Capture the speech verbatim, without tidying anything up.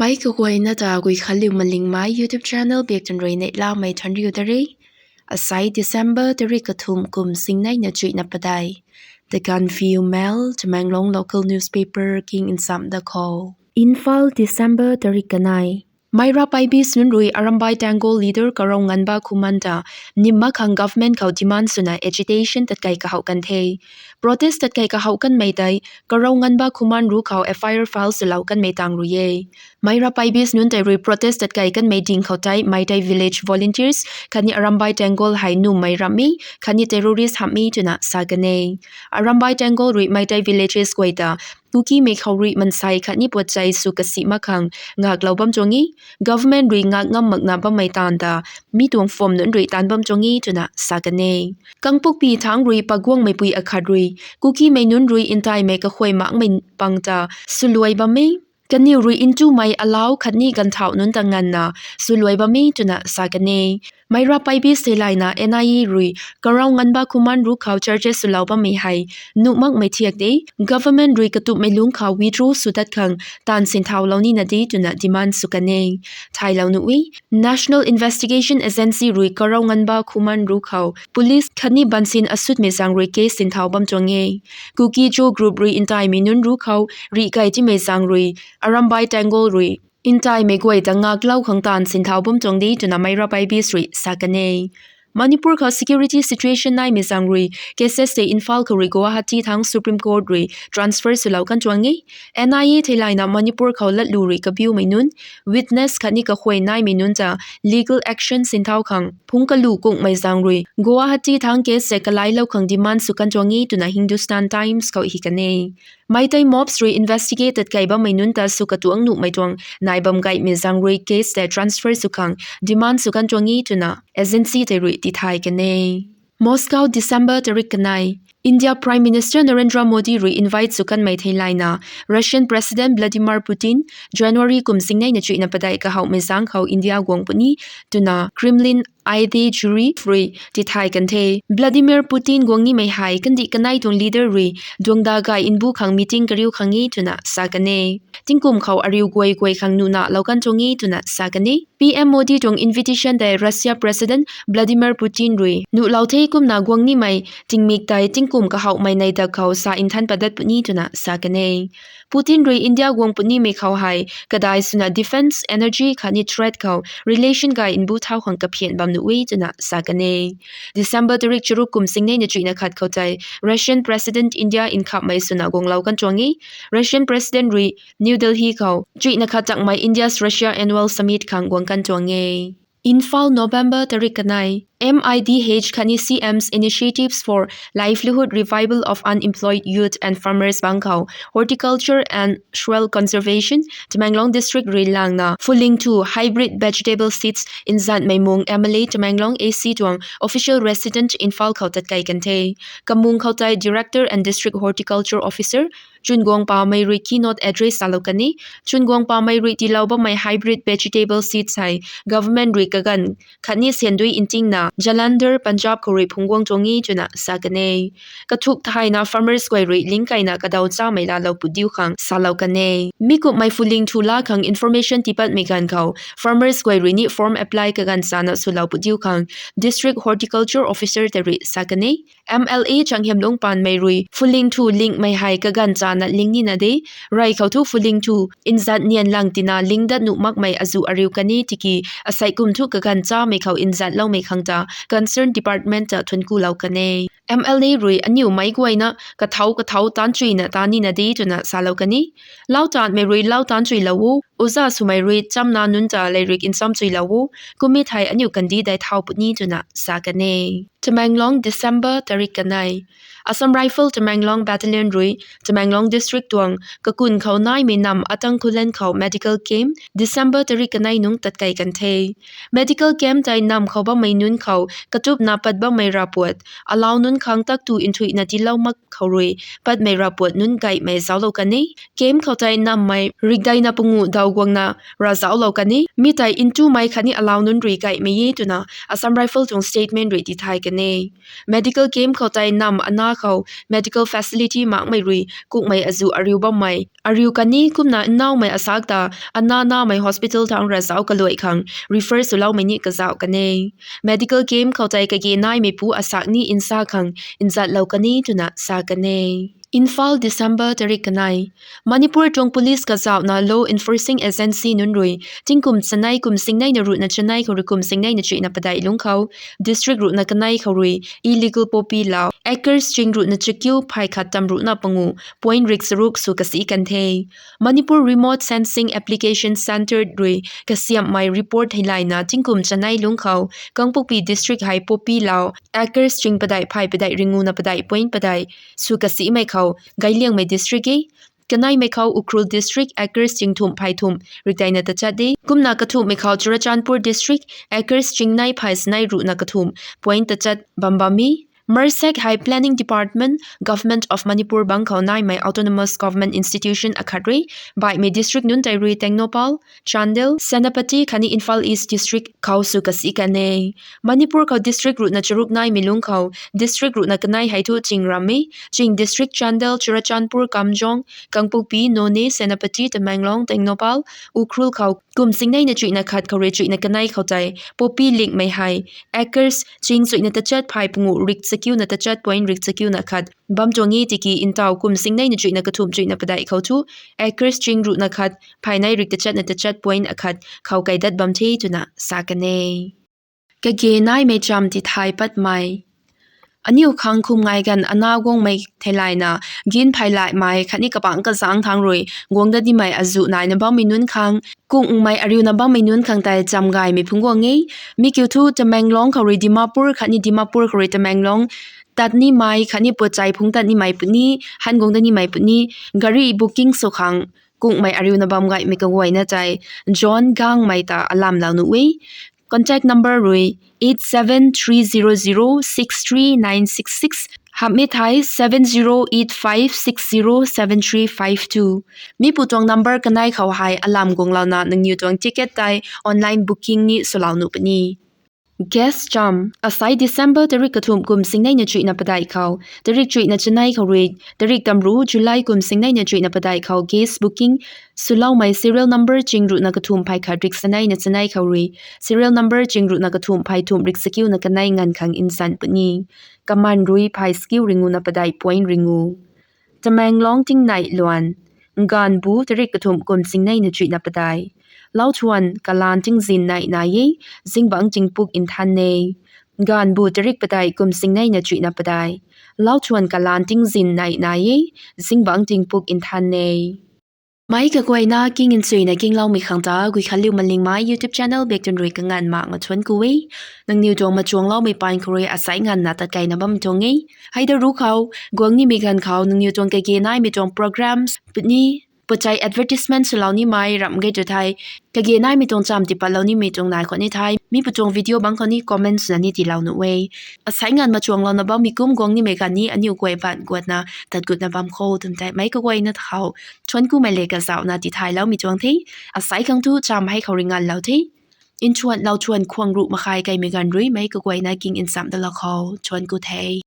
Mei kaguayna ta Guikhanliu Malingmei YouTube channel biak tan rui neihlamei thanriu ta re. Asai December tarik kathumh kum singneina chuihna padeih. The Gaanphiu Mail, Tamenglong local newspaper king nsam da khou. Imphal, December tarik kanei. Meira Paibis nunc rui Arambai Tenggol leader Karou Nganba Khuman ta nim mak khang government khou demand swna agitation tatkei kahouh kan the. Protest tatkei kahouh kanmei tei Karou Nganba Khuman ruc khou F I R file swlou kanmei tang rui e. Meira Paibis nunc tei rui protest tatkei kanmei ding khou tei Meitei village volunteers khatni Arambai Tenggol hei nummei ramh e khatni terrorist hamh e twna sa kan e. Arambai Tenggol rui Meitei villages guay ta Kukimei khou rui mansei khatni puatchei sw kasi mak khang ngaklou bam tuang e. Government rui ngak ngam makna bammei taanv ta mi tuang phwam nunc rui taanv bam tuang e twna sa kan e. Kangpokpi thangc rui paguangmeipui akhat rui Kukimei nunc rui ntaimei kakhuay makmei pang ta swluai bam e. Kaniw rui ntumei alau khatni ganvthauh nunc ta nganvna swluai bam e twna sa kan e. Meira Paibis theilayna N I A rui Karou Nganba Khuman ruc khou charges swlou bammei hei nuh makmei thiak de, government rui katupmei lungc khou withdraw sw tat khang taanv sinthaulou nina de twna demand sw kan e. Thailou nuh e, National Investigation Agency rui Karou Nganba Khuman ruc khou police khatni bansin asutmei zaeng rui case sinthau bam tuang e. Kuki-Zo group rui ntaimei nunc ruc khou rih kei timei zaeng rui Arambai Tenggol rui ntaimei guay ta ngaklou khang taanv sinthau bam tuang de twna Meira Paibis rui sa kan e. Manipur khou security situation naimei zaeng rui cases tei Imphal khou rui Guwahati thangc Supreme Court rui transfer swlou kan tuang e. N I A theilayna Manipur khou latlu rui kabiumei nunc, witness khatni kakhuay naimei nunc ta legal action sinthau khang phungc kalu kungmei zaeng rui Guwahati thangc case tei kalailou khang demand sw kan tuang e twna Hindustan Times khou hi kan e. Meitei mobs rui investigate tatkei bammei nunc ta sw katuang nuhmei tuang nai bam gaymei zaeng rui case tei transfer sw khang demand sw kan tuang e twna agency tei rui tithay kan e. Moscow, December tarik kanei. India Prime Minister Narendra Modi rui invite sw kanmei theilayna Russian President Vladimir Putin January kum singneina chuihna padeih kahouhmei zaeng khou India guang puni twna Kremlin advisory rui tithay kan the. Vladimir Putin guang nimei hei kandih kanei tuang leader rui duangda gay nbu khang meeting kariu khang e twna sa kan e. Tingkum khou ariu guay guay khang nuhna lou kan tuang e twna sa kan e. P M Modi tuang invitation tei Russia President Vladimir Putin rui nuhlou the kumna guang nimei tingmik tei tingkum kahouhmei nei dak khou sa nthan padat puni twna sa kan e. Putin rui India guang punimei khou hei kadai swna defence, energy khatni trade khou relation gay nbu thau khang kaphian bam nuh e twna sa kan e. December tarik charuk kum singneina chuihna khat khou tei Russian President India nkhamhmei swna guanglou kan tuang e. Russian President rui New Delhi khou chuihna khat takmei India's Russia Annual Summit khang guang kan tuang e. Imphal, November tarik kanei. M I D H khatni C M's Initiatives for Livelihood Revival of Unemployed Youth and Farmers bang khou Horticulture and Soil Conservation Tamenglong District rui langna Fulingthu hybrid vegetable seeds nzatmei mung M L A Tamenglong A C tuang official residence Imphal khou tatkei kan the. Kamung khou tei Director and District Horticulture Officer Chunguangpamei rui keynote address salou kan e. Chunguangpamei rui tiilou bammei hybrid vegetable seeds hei government rui kaganv khatni sandui ntingna Jalandhar, Punjab khou rui phungc guang tuang e twna sa kan e. Kathuk thayna farmers guay rui lingkaina kadaw chamei laalou put diu khang salou kan e. Mi kumhmei Fulingthu laa khang information tiipatmei ganv khou farmers guay rui ni form apply kaganv chana swlou put diu khang District Horticulture Officer tei rui sa kan e. M L A Changhiamlungpanmei rui Fulingthu lingmei hei kaganv chana ling nina de, rey khou thu Fulingthu nzat nian lang tina ling dat nuh makmei azuh ariu kan e tiki asei kum thu kaganv chamei khou nzatloumei khang ta concerned department ta thuanc kulou kan e. M L A rui aniu meic guayna kathau kathau taanchuina taan nina de twna salou kan e. Lau taanmei rui lau taanchuilou o, oja swmei rui chamna nunc ta leirik nchamchuilou o, kummei thei aniu kandih dei thau puni twna sa kan e. Tamenglong, December tarik kanei. Assam Rifle Tamenglong Battalion rui Tamenglong District tuang kakun khou naimei namv Atang Khullen khou medical camp December tarik kanei nungc tatkei kan the. Medical camp tei namv khou bammei nunc khou katupna pat bammei ravpuat, alau nunc khang tak tu nthuihna tiilou mak khou rui patmei ravpuat nunc gaymei zauclou kan e. Camp khou tei nammei rikdeina panguh daw guangna ravzauclou kan e. Mi tei ntumei khatni alau nunc rui gaymei e twna Assam Rifle tuang statement rui tithay kan e. Medical camp khou tei nam ana khou medical facility makmei rui kukmei azuh ariu bammei ariu kan e. Kumna nnaumei asak ta ana namei hospital thangc ravzauc kaluai khang refer swloumei ni kazauh kan e. Medical camp khou tei kage naimeipu asak ni nsa khang nzatlou kan e twna sa kan e. Imphal, December tarik kanei. Manipur tuang police kazauhna law enforcing agency nunc rui tingkum chanei kum singneina ruhna chanei khou rui kum singneina chuihna padeih lungc khou district ruhna kanei khou rui illegal poppy lau acres ching ruhna chakiu phay khat tam ruhna panguh point rik charuk sw kasi kan the. Manipur Remote Sensing Application Centre rui kasiamhmei report theilayna tingkum chanei lungc khou Kangpokpi district hei poppy lau acres ching padeih phay padeih ringuna padeih point padeih sw kasimei khou gayliangmei district e. Kaneimei khou Ukhrul district acres ching thumh phay thumh rikdeina tachat de. Kumna kathumhmei khou Churachandpur district acres ching nei phay chanei ruhna kathumh point tachat bam bam e. Marsek hei Planning Department, Government of Manipur bang khou naimei autonomous government institution akhat rui baihmei district nunc tei rui Tengnoupal, Chandel, Senapati khatni Imphal East district khou sw kasi kan e. Manipur khou district ruhna charuk naimei lungc khou district ruhna kanei hei thu ching ram e. Ching district Chandel, Churachandpur, Kamjong, Kangpokpi, Noney, Senapati, Tamenglong, Tengnoupal, Ukhrul khou kum singneina chuihna khat khou rui chuihna kanei khou tei poppy lingmei hei acres ching chuihna tachat phay panguh rik chakiuna tachat point rik chakiuna khat bam tuang e. Tiki ntaw kum singneina chuihna kathumh chuihna padeih khou thu acres ching ruhna khat phay nei rik tachatna tachat point akhat khou kaidat bam the twna sa kan e. Kage naimei cham tithay patmei. Aniu khang khum ngai ganv ana guangmei theilayna gin phaylaimei khatni kapangc kazangc thangc rui guang dat nimei azuh naina bammei nunc khang kungmei ariuna bammei nunc khang tei cham gaymei phungc guang e. Mi kiu thu Tamenglong khou rui Dimapur khatni Dimapur khou rui Tamenglong tat nimei khatni puachai phungc tat nimei puni, han guang dat nimei puni gari booking sw khang kungmei ariuna bam gaymei kaguayna tei John Gangmei ta alamlou nuh e. Contact number rui eight seven three zero zero six three nine six six, hamhmei thei seven zero eight five six zero seven three five two. Mi pu tuang number kanei khou hei alam guanglouna nangniw tuang ticket tei online booking ni swlou nuh puni. Guest cham. Asai December tarik kathumh kum singneina chuihna padeih khou tarik chuihna chanei khou rui tarik tamru July kum singneina chuihna padeih khou guest booking swloumei serial number ching ruhna kathumh phay khat rik saneina chanei khou rui serial number ching ruhna kathumh phay thumh rik sakiuna kanei nganv khang nzan puni. Kaman rui phay sakiu ringuna padeih point ringu. Tamenglong tingnei luan. Nganvbu tarik kathumh kum singneina chuihna padeih. Lauthuan kalan tingzin nei nai e, zingbangc tingpuk nthan e. Nganvbu tarik padeih kum singneina chuihna padeih. Lauthuan kalan tingzin nei nai e, zingbangc tingpuk nthan e. Meic kaguayna king nchuina kingloumei khang ta Guikhanliu Malingmei YouTube channel bak tun rui kanganv mak ma thuanc ku e. Nangniw tuang machuangloumei paan khou rui asai nganvna tatkeina bam tuang e. Hei da ru khou, guang nimei ganv khou nangniw tuang kage naimei tuang programs puni, puachai advertisement swlou nimei ramh ge tu thei, kage naimei tuang cham tipatlou nimei tuang nai khou ni thei, mi pu tuang video bangc khou ni comment swna ni tiilou nuh e. Asai nganv machuanglouna bammei kum guang nimei ganv ni aniu guay baanc guatna tat gutna bam kho twmei tei meic kaguayna khou thuanc kumei le kazauhna tithaylou mei tuang the. Asai khang thu cham hei khou ringanlou the. Nthuan lauthuan khwang ruh makhai kaimei ganv rui meic kaguayna king nchamh dalou khou thuanc ku the.